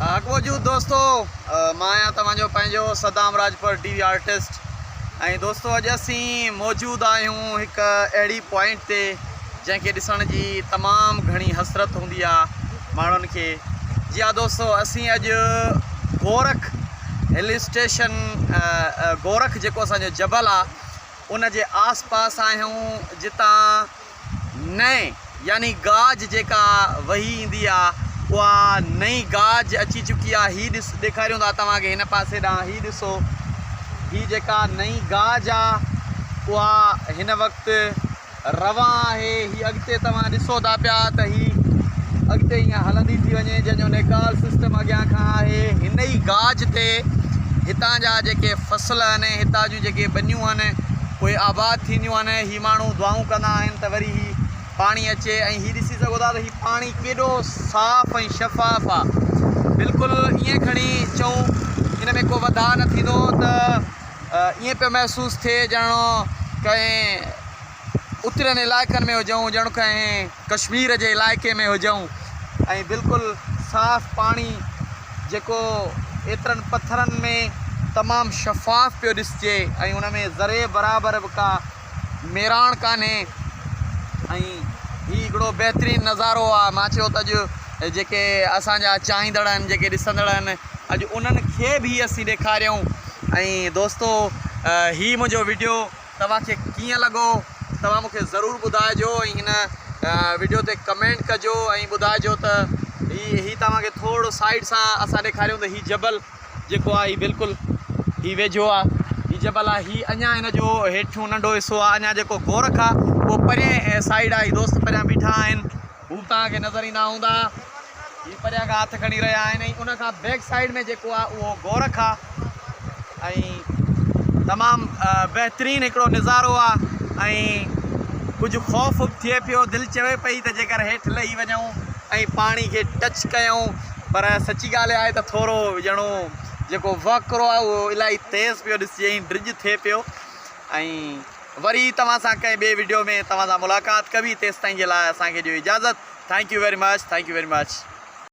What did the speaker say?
حق موجود دوستو مان آهيان توهان جو پنهنجو Saddam Rajpar T V artist ۽ دوستو اڄ اسين موجود آهيون هڪ اهڙي پوائنٽ تي جنهن کي ڏسڻ جي تمام گهڻي حسرت هوندي آهي ماڻهن کي جي ها دوستو اسين اڄ گورک هل اسٽيشن گورک جيڪو اسان جو جبل آهي ان جي آس پاس آهيون جتان نئين يعني گاج جيڪا وهي ايندي آ اها نئين گاج اچي چڪي آ هي ڏس ڏيکاريون ٿا توهان کي هن پاسي ڏانهن هي ڏسو هي جيڪا نئين گاج آ اها هن وقت روان آهي هي اڳتي توهان ڏسو ٿا پيا ته هي اڳتي ائين هلندي ٿي وڃي جنهن جو نيڪال سسٽم اڳيان کان آهي هن ئي گاج تي هتان جا جيڪي فصل آهن هتان جون جيڪي ٻنيون آهن اهي آباد ٿينديون آهن هي ماڻهو دعائون ڪندا آهن ته وري هي پاڻي اچي ۽ هي ڏسي سگهو ٿا ته هي پاڻي ڪيڏو صاف ۽ شفاف آ بلڪل ائين کڻي چئون ان ۾ ڪو وڌاء نه ٿيندو ته ائين پيو محسوس ٿئي ڄڻ ڪنهن اترين علائقن ۾ هجون ڄڻ ڪنهن ڪشمير جي علائقي ۾ هجون ۽ بلڪل صاف پاڻي جيڪو ايترن پٿرن ۾ تمام شفاف پيو ڏسجي ۽ ان ۾ ذري برابر به ڪا ميراڻ ڪانهي ۽ هي هڪڙو بهترين نظارو آ مان چيو ته اڄ جيڪي اسان جا چاهيندڙ آهن جيڪي ڏسندڙ آهن اڄ انهن کي به اسين ڏيکاريون ۽ دوستو هي منهنجو وڊيو توهان کي ڪيئن لڳو توهان مون کي ضرور ٻڌائجو ۽ هن وڊيو تي ڪمينٽ ڪجو ۽ ٻڌائجو ته هي هي توهان کي ٿورو سائيڊ سان اسان ڏيکاريون ته هي جبل جيڪو آهي هي بلڪل هي ويجهو آهي هي جبل آهي هي اڃا هن جو هيٺيون ننڍو حصو آهي اڃا جيڪو گورک آهي اهو پرين سائيڊ آهي دوست پريان بيٺا آهن هو به توهان کي نظر ايندا هوندا هي پريان کان هٿ کڻي رهيا آهن ۽ ان کان بيڪ سائيڊ ۾ جيڪو آهي اهو گورک آهي ۽ تمام بهترين هڪڙو نظارو آ ۽ ڪجهه خوف به ٿئي پيو دل چوي پئي ته جيڪر هيٺ لهي وڃون ۽ پاڻي کي ٽچ ڪيون پر سچي ڳالهه آهي ته ٿورو ڄڻو جيڪو وهڪرو آ اهو الاهي تيز پيو ڏسجي ۽ ڊڄ ٿئي پيو ۽ وري توهان سان ڪنهن ٻئي وڊيو ۾ توهان سان ملاقات ڪبي تيستائين جي لاء اسان کي ڏيو اجازت thank you very much thank you very much.